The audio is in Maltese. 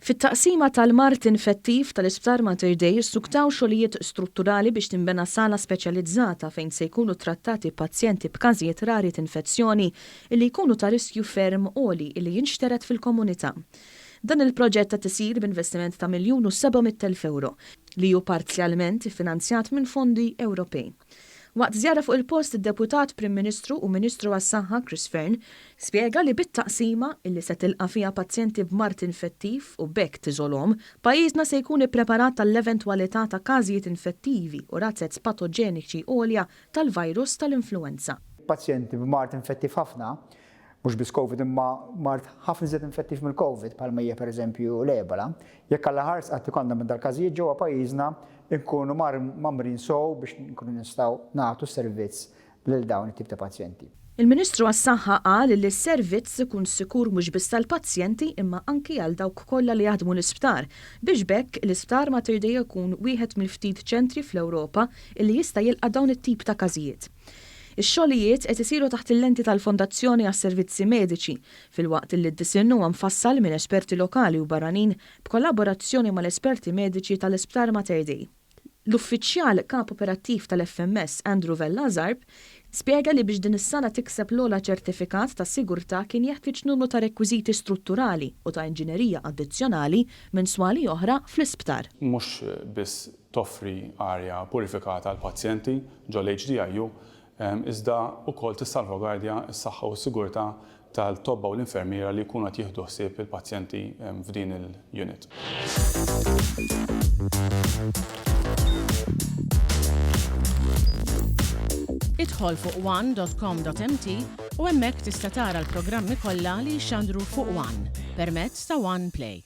Fit-taqsima tal-mard infettiv tal-Isptar Mater Dei ssuktaw xogħlijiet strutturali biex tinbena sala speċjalizzata fejn se jkunu ttrattati pazjenti b'każijiet rari t'infezzjoni illi jkunu ta' riskju ferm għoli illi jinxtered fil-komunità. Dan il-proġett qed isir b'investiment ta' 1,700,000 ewro, li hu parzjalment iffinanzjat minn fondi Ewropej. Waqt żjara fuq il-post id-Deputat Prim Ministru u Ministru għas-Saħħa Chris Fearne spjega li bit-taqsima, illi se tilqa' fiha pazjenti b'mard infettiv u b'hekk tiżolhom, pajjiżna se jkun ippreparat għall-eventwalità ta' każijiet infettivi u razzez patoġeniċi għolja tal-virus tal-influwenza. Pazjenti b'mard infettiv ħafna, mhux biss Covid imma mard ħafna iżjed infettiv mill-Covid bħalma hija pereżempju l-Ebola, jekk Alla ħares qatt ikollna minn dal-każijiet ġewwa pajjiżna nkunu mgħammrin sew biex nkunu nistgħu nagħtu servizz lil dawn it-tip ta' pazjenti. Il-Ministru għas-Saħħa qal li s-servizz ikun sikur mhux biss għall-pazjenti imma anki għal dawk kollha li jaħdmu l-isptar biex b'hekk l-Isptar Mater Dei jkun wieħed mill-ftit ċentri fl-Ewropa li jista' jilqa' dawn it-tip ta' każijiet. Ix-xogħlijiet qed isiru taħt il-lenti tal-Fondazzjoni għas-Servizzi Mediċi, filwaqt li d-disinn huwa mfassal minn esperti lokali u barranin b'kollaborazzjoni mal-esperti mediċi tal-Isptar Mater Dei. L-Uffiċjal Kap Operattiv tal-FMS Andrew Vella Zarb spjega li biex din is-sala tikseb l-ogħla ċertifikat ta' sigurtà kien jeħtieġ numru ta' rekwiżiti strutturali u ta' inġinerija addizzjonali minn swali oħra fl-isptar. Mhux biss toffri arja purifikata għall-pazjenti ġol-HDIU iżda wkoll tissalvagwardja s-saħħa u s-sigurtà tal-tobba u l-infermiera li jkunu qed jieħdu ħsieb il-pazjenti f'din il-unit. Idħol fuq one.com.mt u hemmhekk tista' tara l-programmi kollha li jixxandru fuq One permezz ta' One Play.